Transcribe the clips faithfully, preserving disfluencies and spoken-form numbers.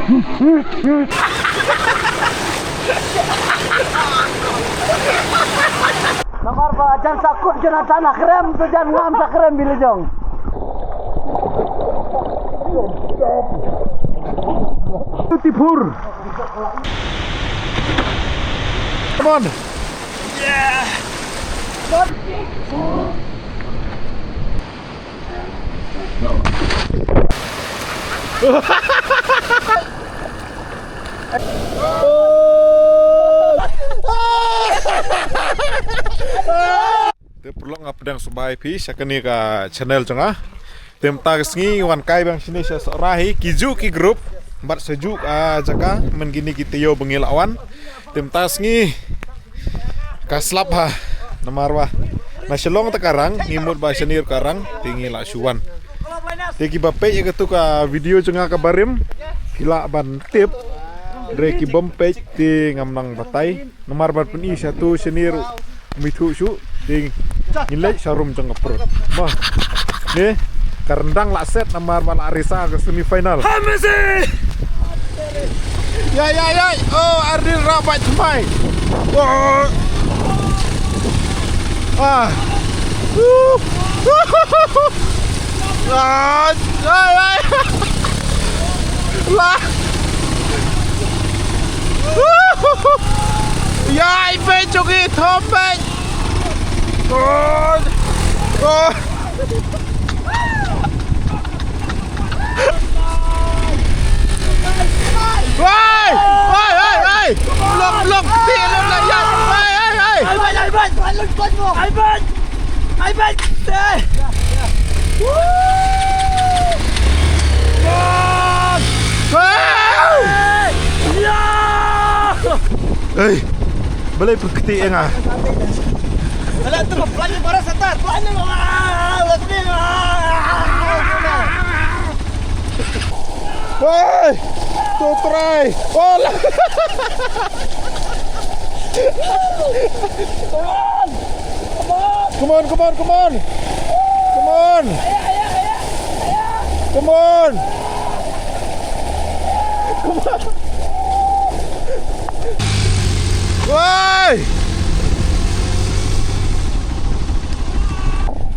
Namar ba jan sa kut Jonathan ha krem, tu jan ngam sa krem bila jong. Beautiful. Come on. Yeah. Te paralok, nga pdiang sngewbha ïa phi sha kane ka channel jong nga. Te mynta ka sngi wan kai biang shane sha Sohra hi, ki juh ki group bad sha juh ka jaka, man kine ki taïew ba ngi la wan. Te mynta ka sngi ka slap ha, namar ba na Shillong te ka rang, ngi mut ba shane ruh ka rang, te ngi la shu wan. Te kiba peit ïa katu ka video jong nga kaba rim, phi lah ban tip. Hynrei ki bym peit te ngam nang batai. Namar ban pyni sha tu shane ruh um ithuh shuh, te ngin leit sha rum jong ka prut. Mo. Ne, ka ryndang la set namar ba la resa ka semi final. Ha Messi! Ïai, ïai, ïai. Oh, Ardil Rabat mai. Oh. Ah. Woo. Ah, ai, ai. La. Ïai, peit jong ngi, thom peit. Oh. Oh. Wei! Wei, wei, wei! Blok, blok, ti lem la ïa. Wei, wei, wei! Ai bai, ai bai, ai bai, ai bai. Ai bai, ai bai. Eh. Woo! Wei! Ya! Hei, balei pyrkhat ïa nga? Ala tu plan ni baru setar, plan ni. Ah, let's go. Hei, tu try. Oh, la. Come on, come on, come on. Come on. Come on. Woi!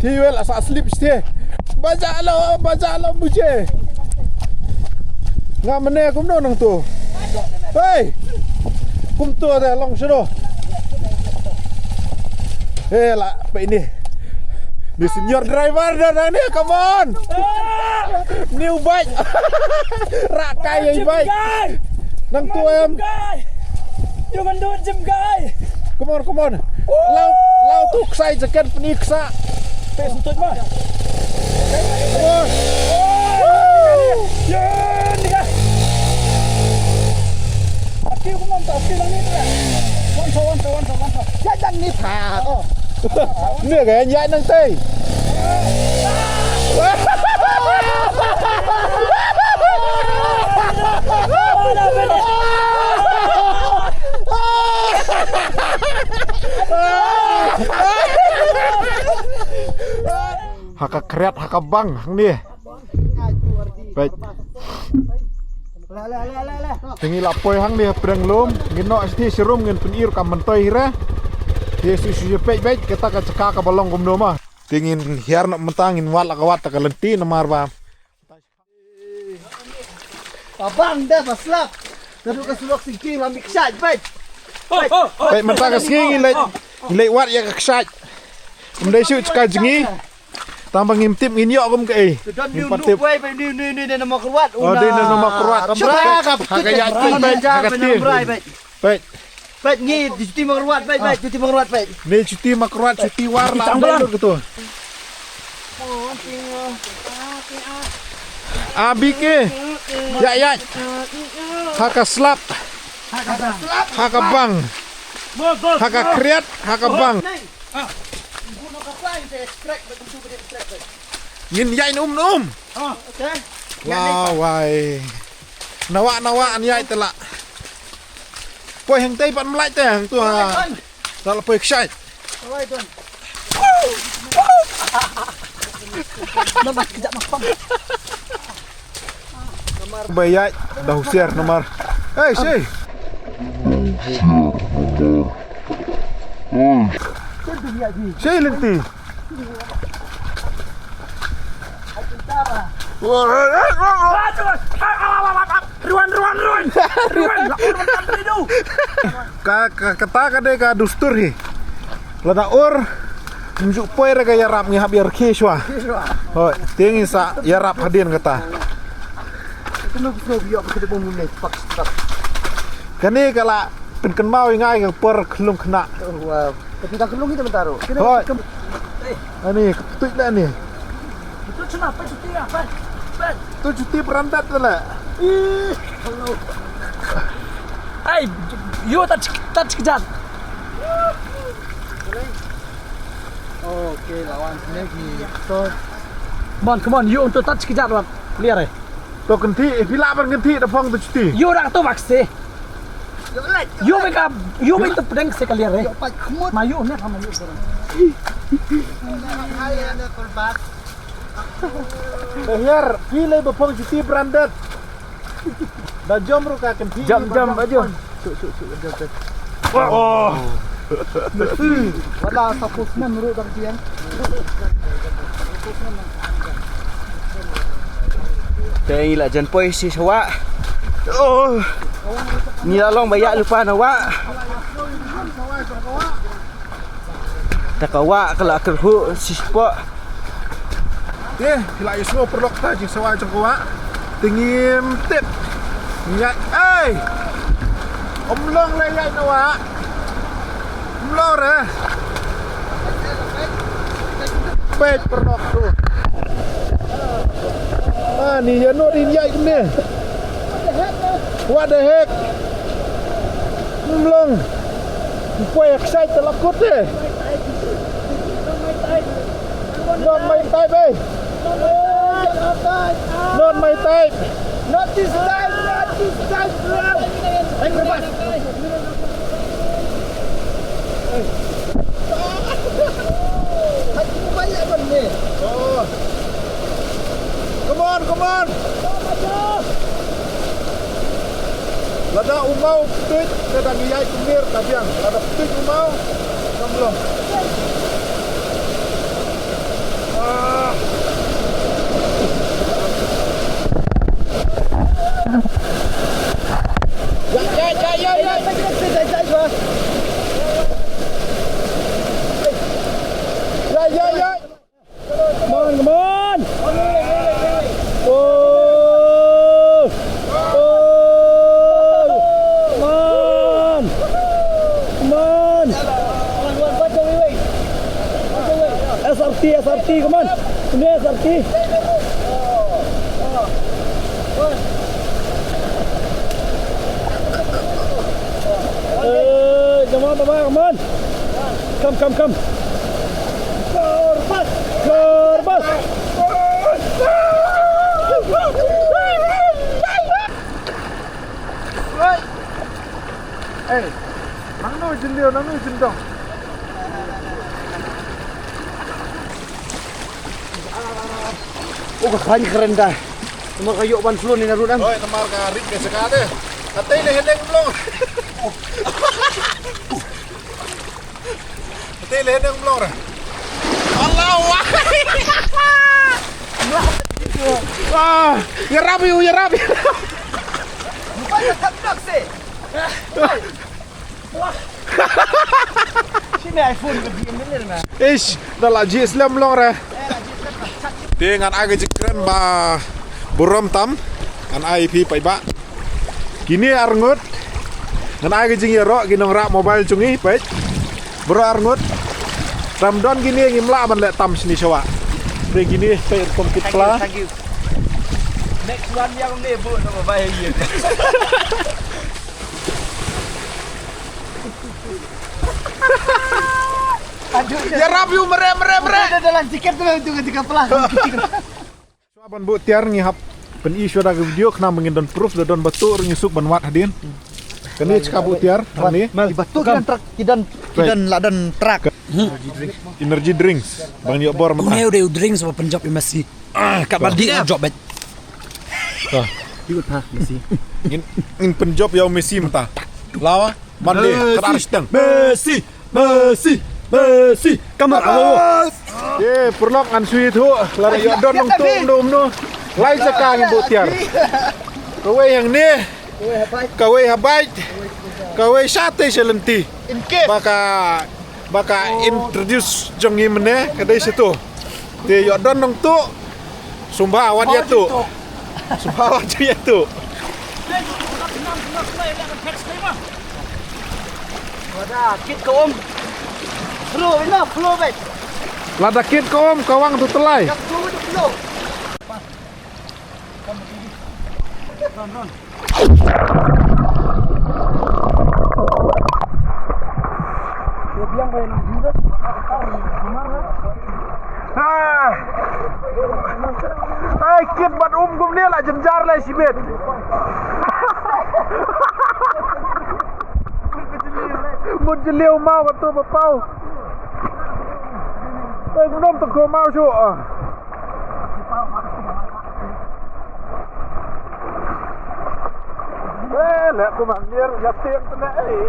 Te wel asa slip ste. Baja lo, baja lo mujhe. Nga mane kumno nangto. Hei! Kumto de long shano. Hei la, pa ini. Ni senior driver dah, dah ni, come on. New bike. Rak kai ai bike. Nangto em. Jim kai. Jim kai. Come on, come on. Lao, lao tu ksai jakan peni ksa. Pe sentut mah. Come on. Ya, ni kah. Api kumon ta, api lang ni ta. Wan sa, wan sa, wan sa, wan sa. Ya, dan ni ta. Oh. Ni ka ya nang tei. Ha ka khriat, ha ka bang, hangne. Peit. Te ngi la poi hangne ha pdeng lum, ngin noh shathie sharum, ngin pyni ruh ka myntoi hi re. Te shu shu peit beit, kata ka jaka kaba long kumno ma. Te ngin hiar noh mynta, ngin wad la ka wad ta ka lynti namar ba. Ba bang da ba slap. Naduh ka surok singki la mih kshaid, beit. Beit, mynta ka sngi ngi leit, ngi leit wad ïa ka kshaid. Ym dei shuh jaka jngi. Tang ba ngim tip ngin ïoh kum kaei. Ngim pat tip. Wei, beit, ni, ni, ni, ni, nama kyrwat. Oh, dei na nama kyrwat. Shuwa ka. Ha ka ïaid, beit, ha ka tieng. Beit. Beit. Beit, ngi, juti ma kyrwat, beit, beit, juti ma kyrwat, beit. Ni juti ma kyrwat, juti war la. Juti tang ambil balang. Lut gitu. Abi ke. Ya, ya. Ha ka slap. Ha ka slap. Ha ka bang. Ha ka khriat, ha ka bang. Ngin ïaid um um. Wow, wai. Nawa, nawa, an ïaid te la. Poi hangtei pat mlait te, hangtu ha. Te la poi kshaid. Mama, kejap, Mak, pam. Ba ïaid da husiar namar. Hei, shi. Shi lynti. Ruan, ruan, ruan. Ruan, ruan, ruan. Ka, ka, kata ka dei ka dustur hi. Lada ur, ym ju poi re ka ïarap, ngi hap ïarkhie shuwa. Hooid, te ngi sa ïarap hadien kata. Kane ka la pynkynmaw ïa nga ïa ka por khyllung khynnah. Hooid. Ani ka pyntuid leh ani. Tu juti branded leh. Ai, ïoh tat tat kjat. Okay, lawan sini ki. So, come on, come on, ïoh tu tat kjat wan. Clear eh. To kynti, eh, phi lah ban kynti da phong tu juti. Ïoh dak tu bak se. Ïoh me ka, ïoh me tu pdeng se clear eh. Ma ïoh ne ma ïoh. Hiar, phi lei ba phong juti branded. Da jom ruh ka kynti. Jom, jom, ba jom. Suk, suk, suk, jom, jom. Oh. Wala sa postman ruh da kynti. Te ngi la jan poi shi shawa. Oh. Ngi la long ba ïa lypa na wa. Ta ka wah ka la kyrhuh shi spot. Te, ki la ïohsngew paralok ta jingshawa jong ka wah. Te ngim tip. Ïaid, ei! Ym long re ïaid na wah. Ym long re. Peit paralok tu. Ah, ni ïa no rin ïaid ne. What the heck? Ym long. Ym poi excited la kut eh. Not my type eh. Not my type. Not this type, not this type, bro. Hai, kumbai ya ban ne. Oh. Come on, come on. Lada u maw ptuit, lada ngi ïai kumne ka biang. Lada ptuit u maw, kam long. Ah. Ya, ya, ya, ya, ya. Ya, ya, ya. Come on, come on. Oh. Oh. Come on. Come on. S R T, S R T, come on. Come here, S R T. Hey, come on, come on, come on. Come, come, come. Kerbas. Kerbas. Hey. Nangno jylliew, nangno jyndong. Oh, ka khlaiñ kren da. Namar ka ïoh ban slun ïa na ruh nang. Oi, namar ka rit ka jaka te. Ka tei le hendeng blong. Ka tei le hendeng blong re. Allah wah. Ah, ïarap ïa u, ïarap. Bukan ka thap nak se. Sini iPhone ke B M W na. Ish, da la ji slem long re. Te ngan ai ka jingkren ba burom tam. Ngan ai phi paidbah. Kine arngut. Ngan ai ka jingïaroh ki nongrah mobile jong ngi peit. Baroh arngut. Tam don kine ngim lah ban leh tam shini shawa. Te kine peit rukom kit pla. Thank you, thank you. Next one yang ne bu no bai ye. Aduh, ïarap ïa u, mre, mre, mre. Dah dalam tiket tu, tu, tu, tu, pelan. Shuwa ban buh tiar ngi hap pyni shuwa da ka video khnang ba ngin don proof, da don batu ruh ngi suk ban wad hadien. Kane ka buh tiar hangne. Ki batu ki don truck, ki don, ki don la don truck. Energy drinks. Ba ngin ïoh bor mynta. Une u dei u drinks ba pynjop ïa Messi. Ah, kat ba dih jop bad. Ngin, ngin pynjop ïa u Messi mynta. Lawa, Mane, Messi, kata ar shiteng. Messi, Messi, Messi. Kamar, awo. Ye, pyrlok ngan shu ïathuh, lada ïoh don nongtuh, um, um, no. Lai jaka ngin buh tiar. Kawei hangne, kawei ha bike, kawei shatei sha lynti. Ba ka, ba ka introduce jong ngi mynne, ka dei sha tu. Te ïoh don nongtuh, sumba wat ïa tu. Sumba wat ïa tu. Lada kit ka um. Bro, ina flow back. Lada kit ka um, ka wang tu telai. Ka flow tu flow. Ai, kit bad um kumne la jynjar la shibit. Mut jylliew maw kato ba paw. Ai, kumno to ko maw shu. Eh, leh kumba ngi ïa tieng te leh, eh.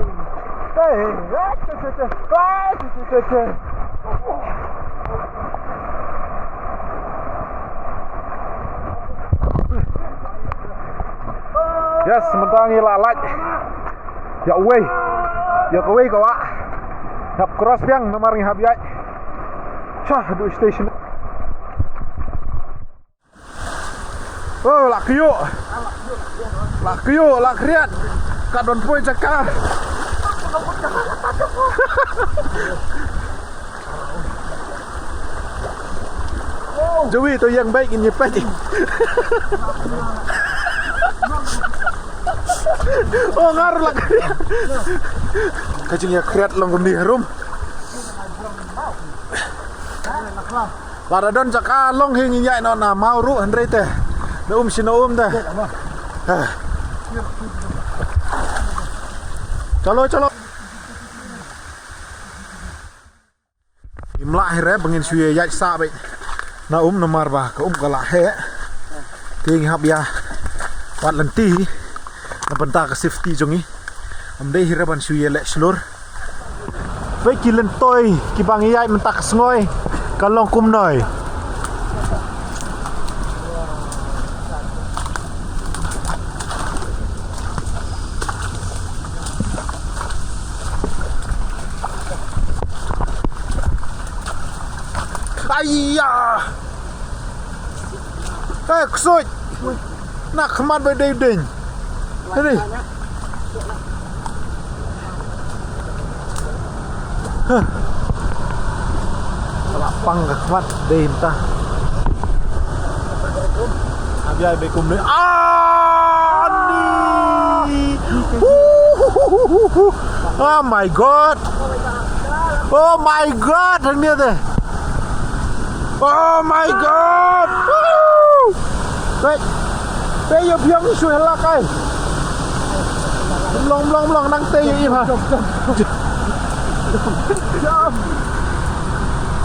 Eh, eh, che, che, che. Eh, che, che, che, che. Yes, mynta ngi la lait. Ïa uwei. Ïa kawei ka wah. Hap cross biang namar ngi hap ïaid. Shah, duh station. Oh, la kyiuh. La kyiuh, la khriat. Ka don poi jaka. Jawi to ïeng bike in ïa peit. Oh, ngar la khriat. Ka jingïakhriat long kumne harum. Lada don jaka long hi ngin ïaid noh na maw ruh hynrei te. Na um shi na um te. Ah. Chalo, chalo. Ngim lah hi re ba ngin shu ïaid sah beit na um namar ba ka um ka la heh. Te ngi hap ïa wad lynti na bynta ka safety jong ngi. Ym dei hi re ban shu ïaleh shlur. Peit ki lyntoi kiba ngi ïaid mynta ka sngi ka long kumnoi. Aiya! Eh, ksuid! Na khmat ba dei ding. Dei. Huh. Ka la pang ka khmat dei mynta. Hap ïaid beit kumne. Ah, ni. Hu, hu, hu. Oh my God. Oh my God, hangne te. Oh my God. Woo! Peit. Peit ïa phi ong shu hela kai. Mlong, mlong, mlong, nang te ïa i ha. Jump.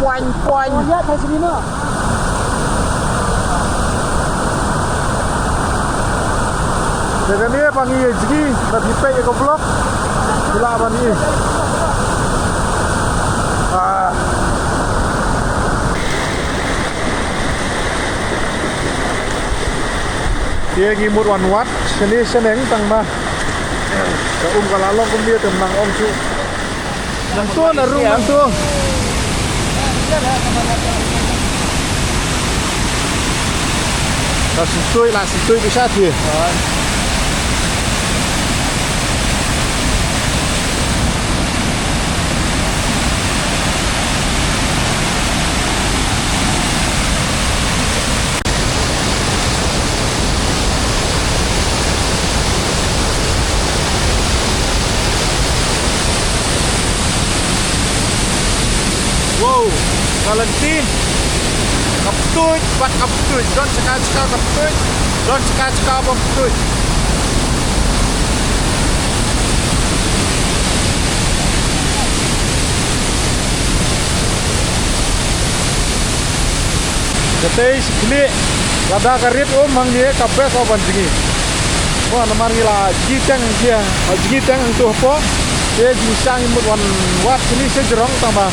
Point, point. Te kane ba ngi ïa jngi, ba phi peit ïa ka vlog. Phi lah ban ïa. Ah. Te ngi mut wan wad shane shaneng tang ba ka um ka la long kumne te nang ong shu. Nang to na rung nang to. La sngewthuh, la sngewthuh bishar te. Wow, ka lynti. Ka ptuid, bad ka ptuid. Don shaka shaka ka ptuid. Don shaka shaka ba ptuid. Katei shi khlieh, lada ka rit um hangne ka best of ban jngi. Mo, namar ngi la jngi teng, jngi teng hangto hapoh. Te jingshah ngi mut wan wad shane sha jrong tang ba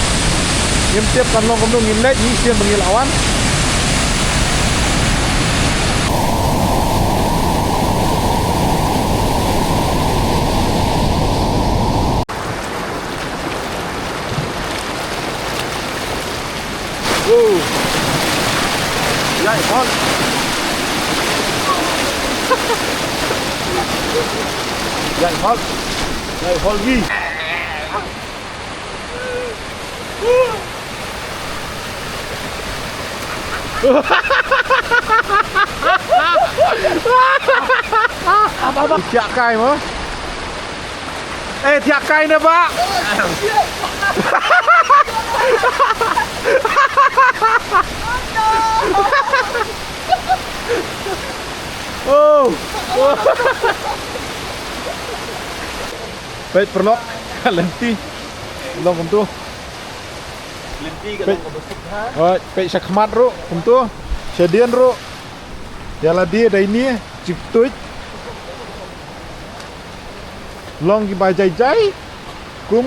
ngim tip kan long kumno, ngin leit ngi sien ba ngi la wan. Wow. Ïai hol. Ïai hol. Ïai hol gi. Ïa kai mo. Eh, thiah kai na ba. Oh. Peit paralok, lynti. Long kumto. Lynti ka long kaba suk ha. Hooid, peit sha khmat ruh kumto. Shadien ruh. Ïa lade dei ne, jingtuid. Long kiba jai jai kum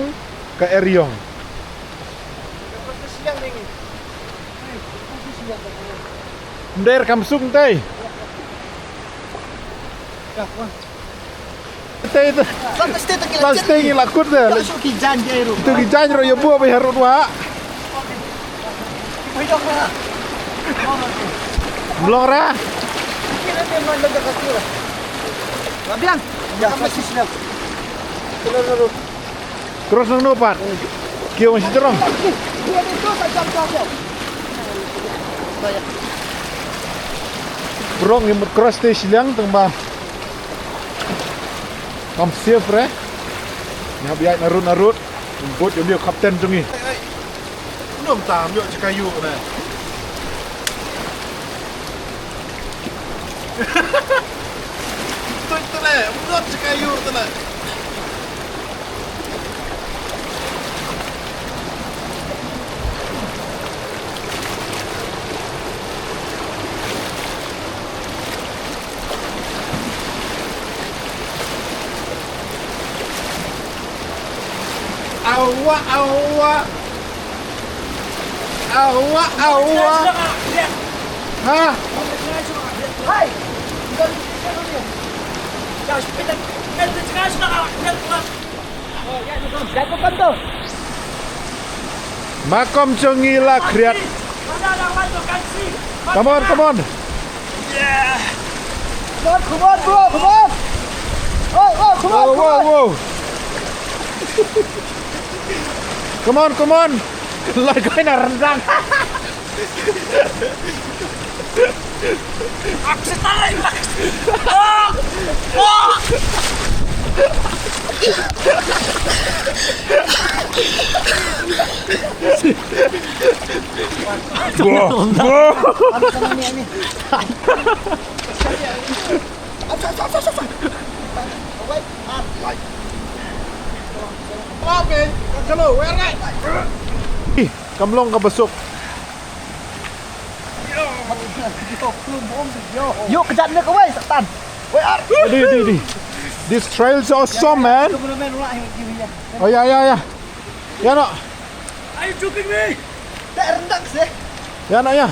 ka eriong. Ym dei kam suk tei. Tei tei. Plastik ngi la kut de. Itu ki jan ruh ïa buh ba harud wa. Mlong ra. Biang. Ya, kasih siap. Cross nangno pat. Kiew ngi shi jrong. Prong ngi mut cross te shiliang tang ba. Kam safe re. Ngi hap ïaid narud narud. Bot ïa u kapten jong ngi. Nym tam ïoh jaka ïuh na. Tuid tane, nym jaka ïuh tane. Awa, awa. Awa, awa. Ha? Makom jong ngi la khriat. Come on, come on. Yeah. Come on, come on, bro, come on. Oh, oh, come on, whoa, come whoa, on. Whoa. Come on, come on. Lai kai na rendang. Aku setai. Ah! Ah! Wah, wah. Ih, kam long kaba suk. Yo, kejap ni kawei, Satan. Wei, ar. Di, di, di. This trail is awesome, man. Oh, ya, ya, ya. Ya, no. Are you joking me? Tak rendak sih. Ya, no, ya.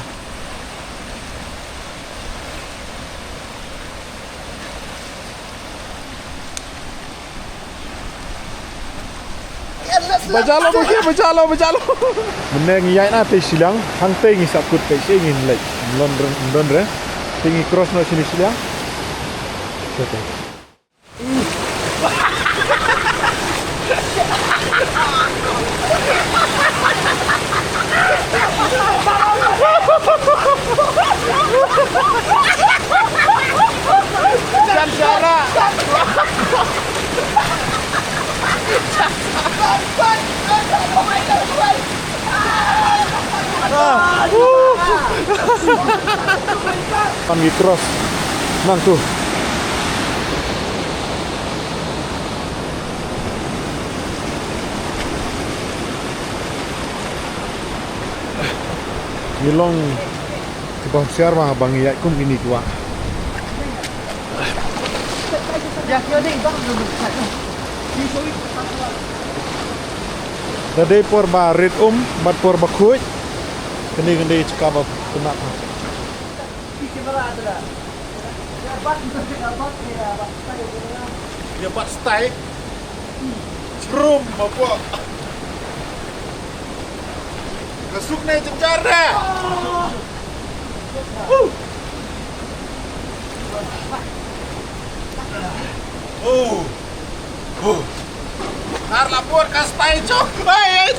Ba jalo ba kia, ba jalo, ba jalo. Mynne ngi ïaid na tei shiliang, hangtei ngi sah kut peit shi ngin leit. Ym don re, ym don re. Tei ngi cross noh shini shiliang. Tei, tei. Kan ngi cross nangtu. Ngi long kiba husiar ba, ba ngi ïaid kum kine ki wah. Da dei por ba rit um bad por ba khuid. Kane ka dei jaka ba pynnat ha. Ïa bat stai. Chrum ma pok. Ka suk ne jynjar ne. Oh. Oh. Nar la por ka stai chok. Ai, ai.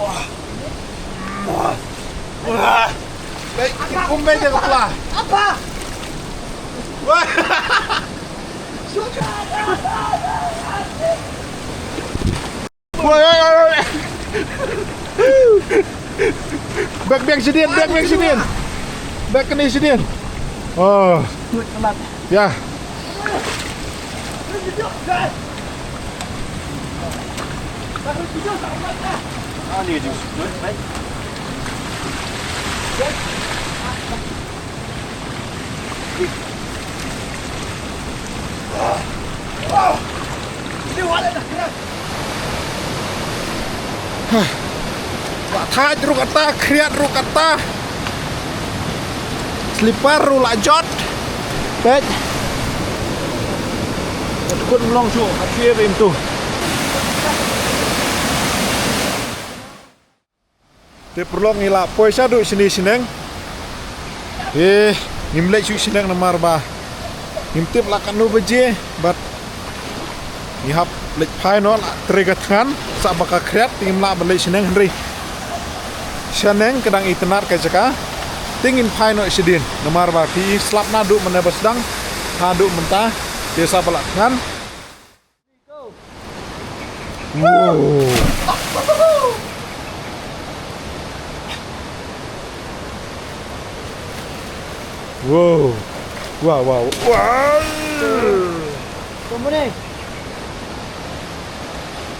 Wah. Wah. Wah. Baik, kum baik dia kepala. Apa? Wah. Wah, wah, wah, wah. Bek, bek sdien, bek, bek sdien. Bek kane sdien. Oh. Ya. Ba thait ruh kata, khriat ruh kata. Slipar ruh la jot. Peit. Ka tkut mlong shuh, ka thier im tu. Te pyrlong ngi la poi shaduh shane shaneng. Eh, ngim leit shuh shaneng namar ba ngim tip la katno baje, bad ngi hap leit phai noh la trei ka thngan, sa ba ka khriat, te ngim lah ban leit shaneng hynrei shaneng ka dang itynnad ka jaka, te ngin phai noh shadien, namar ba phi slap naduh mynne ba sdang, haduh mynta, te sa ba la thngan. Wow. Wow. Wow, wow. Wow. Come on, eh.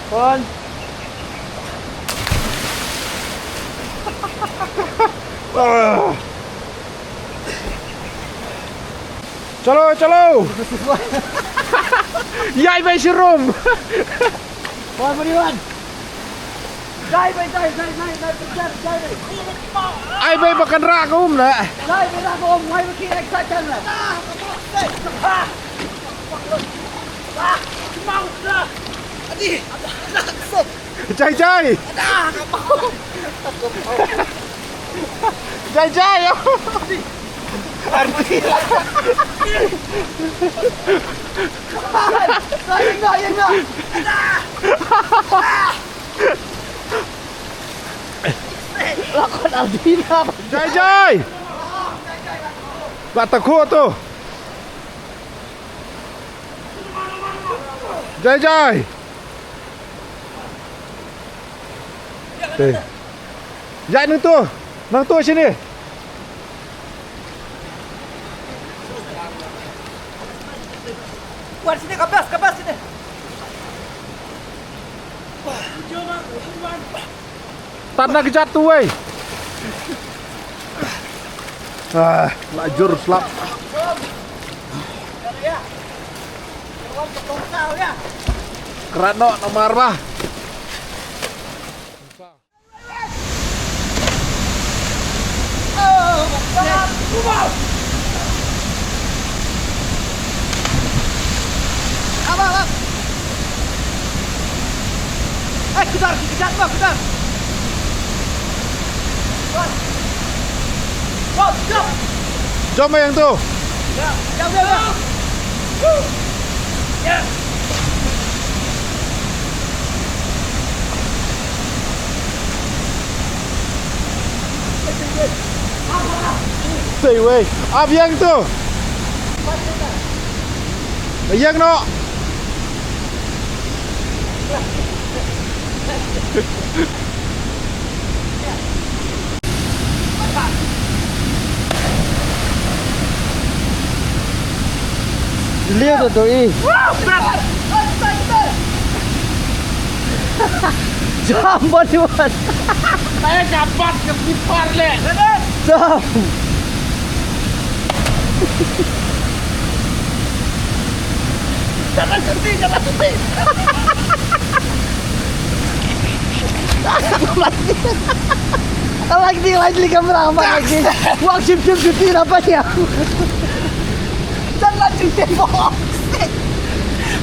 Come on. Ah. Chalo, chalo. Ïai bai shirum. Wan, mari wan. Jai bai, jai, jai, jai, jai, jai, jai bai. Ai bai ba kan rah ka um na. Jai bai rah ka um, wai ba ki excited na. Ah, ah, ah. Adi. Jai, jai. Jai, jai. Jai, jai. Ba ta khuh tu. Jai, jai. Te. Jai nang tu. Nang tu sini. Wan sini, ka bas, ka bas sini. Tan na kejat tu wei. Ah, la jur slap. Krat noh namar bah. Eh, kejar, kejar, kejar. Jom yang tu. Sei wei, ap ïeng tu. Ïeng noh. Liu tu tu i. Jump on the one. Saya dapat ke slipper le. Stop. Jangan cuti, jangan cuti. Lagi, lagi kamera apa lagi? Wah, sim sim cuti apa ya? Jangan cuti, bos.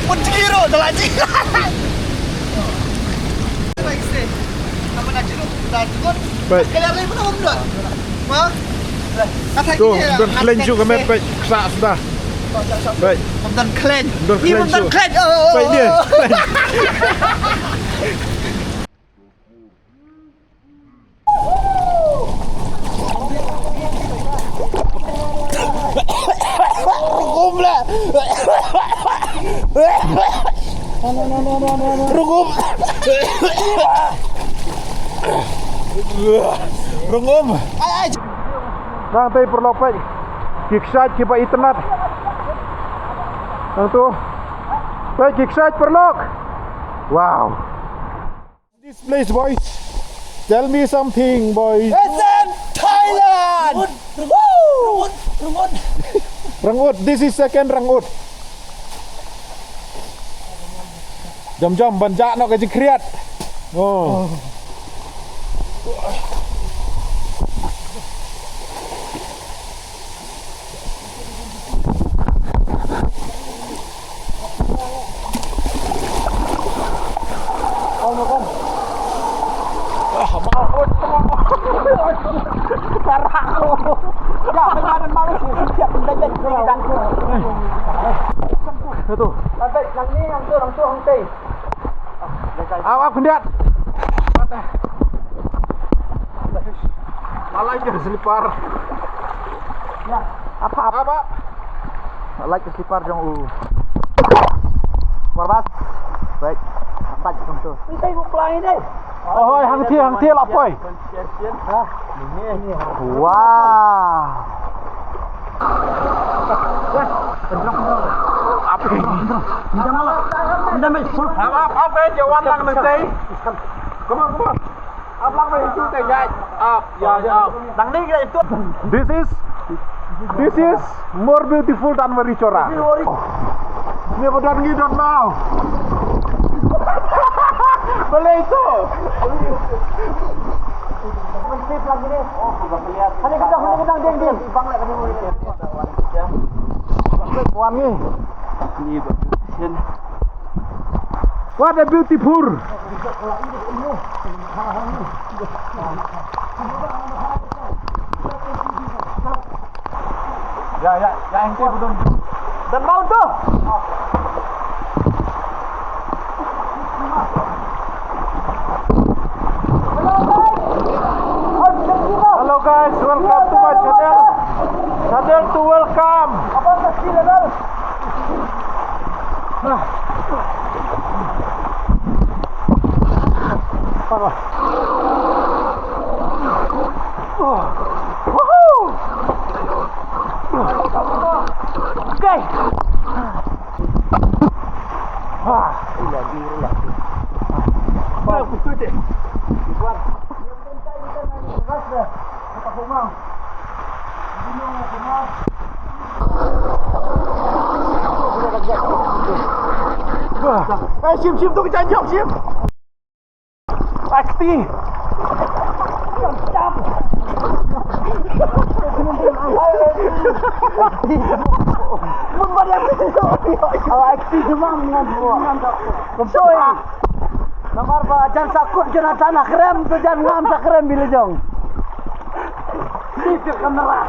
Pun kiro dah lagi. Baik. Tu, don klen shu kami, baik, ksa sudah. Baik. Don klen. Don klen shu. Baik dia. Rungum lah. Rungum. Rungum. Nang tei paralok peit. Ki kshaid kiba itynnad. Nangtu. Peit ki kshaid paralok. Wow. This place, boys. Tell me something, boys. It's in Thailand. Woo! Rangud. This is second Rangud. Jom jom ban jah noh ka jingkhriat. Oh. Ap, ap khyndiat. Alai ka slipper. Ap, ap. Ap, ap. Alai ka slipper jong u. Warbas. Baik. Angkat jong tu. Oi, hangti, hangti lah poi. Wah. Apa? Apa, apa, jangan lang nanti. Come on, come on. This is, this is more beautiful than Merichora. Ni ba don ngi don mau. Balei tu? Wan ngi. What a beautiful. Ya, ya, ya, ente budon. Dan mau tu. Hello guys, welcome to my channel. Channel to welcome. Okay. Eh, shim, shim, tu ka janjok, shim. Akti. Mun ba dia. Akti jemam dengan. Kemsoi. Namar ba jan sakut kena tanah krem tu jan ngam sa krem bila jong. Sisir kamera.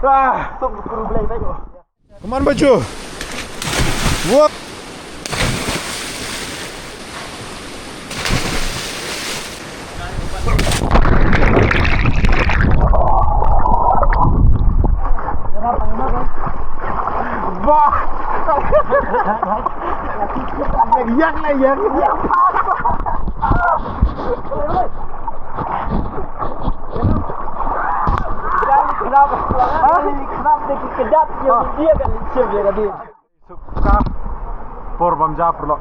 Ah, tu guru belai baik. Come on, Baju. Wah. Bah. Yak lah, yak. Kenapa? Kenapa dia kejap dia, dia kan licin dia tadi. Suka por bam ja paralok.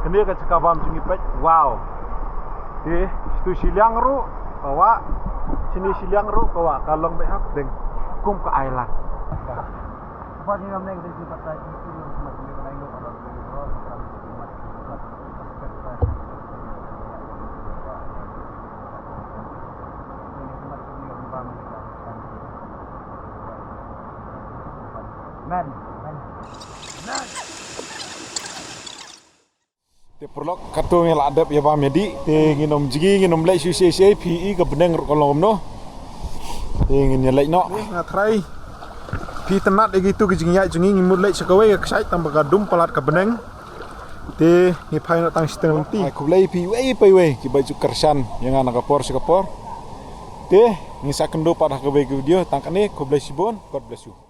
Kane ka jaka bam jong ngi peit. Wow. Te shitu shiliang ruh ka wah, shini shiliang ruh ka wah, ka long beit hapdeng kum ka island. Te paralok, katto ngi la dep ïa bam ïa dih. Te ngin ym jngi, ngin ym leit shuh shuh shuh, phi i ka bneng ruh ka long kumno. Te ngin ïa leit noh. Nga tharai phi tynnat ïa kitu ki jingïaid jong ngi, ngi mut leit sha kawei ka kshaid tang ba ka dum palat ka bneng. Te ngi phai noh tang shiteng lynti. Ai, khublei phi iwei pa iwei kiba ju kyrshan ïa nga na ka por sha ka por. Te ngin sa kynduh pat ha kawei ka video, tang kane, khublei shibun, God bless you.